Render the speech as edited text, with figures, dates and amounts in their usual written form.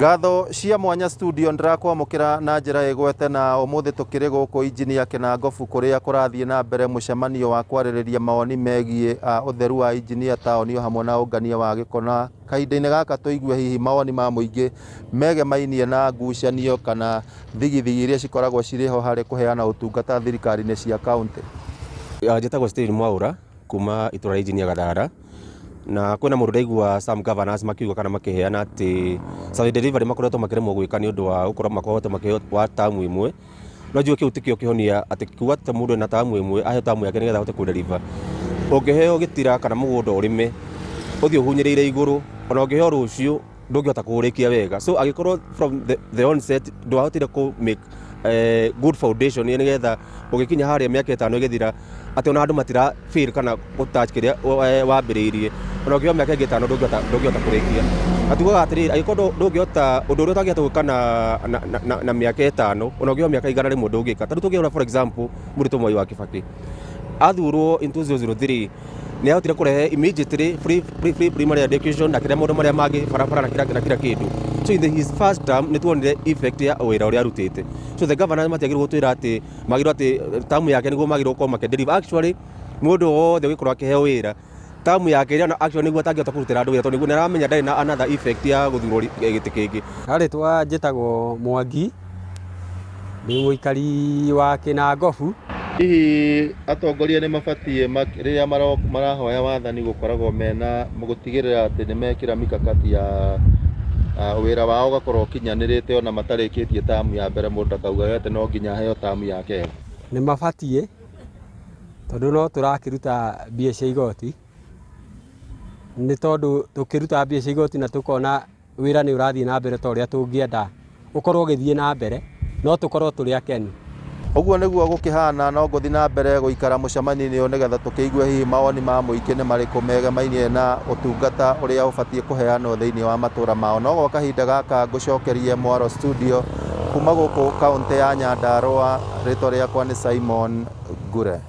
Ngatho cia mwanya studio ndĩrakwamũkĩra na njĩra ĩgwete na ũmũthĩ tũkĩrĩ gũkũ injinia Kĩnangobu kũrĩa kũrathiĩ na mbere mũcemanio wa kwarĩrĩria mawoni megiĩ ũtheru wa injinia taũni o hamwe na ũngania wa gĩko na kahinda-inĩ gaka tũigue hihi mawoni ma mũingĩ megemainie na ngucanio kana thigithigi iria cikoragwo cirĩ ho harĩ kũheana ũtungata thirikari-inĩ cia kaũntĩ. Njĩtagwo Stephen Mwaũra kuma itũra rĩa Engineer Gathara na kwĩna mũndũ ndaigua some governors makiuga kana makĩheana atĩ service delivery makoretwo makĩremwo gwĩka nĩ ũndũ wa gũkorwo makoretwo makĩheo wa tamu ĩmwe. No njũĩ kĩu tikĩo kĩhonia atĩ kuga atĩ mũndũ ena tamu ĩmwe aheo tamu yake nĩgetha ahote kũ deliver. Ũngĩheo gĩtira kana mũgũnda ũrĩme ũthiĩ ũhunyĩrĩire igũrũ ona ũngĩheo rũciũ ndũngĩhota kũũrĩkia wega. So angĩkorwo from the onset ndwahotire kũ make good foundation nĩgetha ũgĩkinya harĩa mĩaka ĩtano ĩgĩthira atĩ ona andũ matira feel kana gũ touch kĩrĩa wambĩrĩirie ona ũngĩheo mĩaka ĩngĩ ĩtano ndũngĩhota kũrĩkia. Na tugaga atĩrĩrĩ, angĩkorwo ndũngĩhota ũndũ ũrĩa ũtangĩhota gwĩka na mĩaka ĩtano ona ũngĩheo mĩaka 100 ndũngĩka. Ta rĩu tũngĩrora for example mũritũ Mwai wa Kibaki athurwo in 2003 nĩ ahotire kũrehe immediately free primary education na kĩrĩa maũndũ marĩa mangĩ barabara na kila kĩndũ. So in his first term nĩ tuonire effect ya wĩra ũrĩa arutĩte. So the governor matiagĩrĩirwo gũtwĩra atĩ magĩrĩirwo atĩ term yake nĩguo magĩrĩirwo gũkorwo makĩ deliver. Actually mũndũ wothe ũngĩkorwo akĩheo wĩra term yake ĩrĩa actually nĩguo atangĩhota kũrutĩra andũ wĩra tondũ nĩguo nĩaramenya ndarĩ na another effect ya gũthurwo gĩtĩ kĩngĩ. Rĩtwa njĩtagwo Mwangi, ndĩ mũikari wa Kĩnangobu. Hihi atongoria nĩ mabatiĩ rĩrĩa marahoya wathani gũkoragwo mena gũtigĩrĩra atĩ nĩ mekĩra mikakati ya wĩra wao ũgakorwo ũkinyanĩrĩte ona matarĩkĩtie tamu ya mbere mũndũ akauga atĩ no nginya aheo tamu ya kerĩ? Nĩ mabatiĩ tondũ no tũrakĩruta mbia cia igoti, nĩ tondũ tũkĩruta mbia cia igoti na tũkona wĩra nĩ ũrathiĩ na mbere ta ũrĩa tũngĩenda ũkorwo ũgĩthiĩ na mbere, no tũkorwo tũrĩ akenu. Ũguo nĩguo gũkĩhana no ngũthiĩ na mbere gũikara mũcemanio-inĩ ũyũ nĩgetha tũkĩigue hihi mawoni ma mũingĩ nĩ marĩkũ megemainie na ũtungata ũrĩa ũbatiĩ kũheanwo thĩinĩ wa matũra mao. No gwa kahinda gaka ngũcokerie mwaro studio kuma gũkũ kaũntĩ ya Nyandarũa, rĩtwa rĩakwa nĩ Simon Ngure.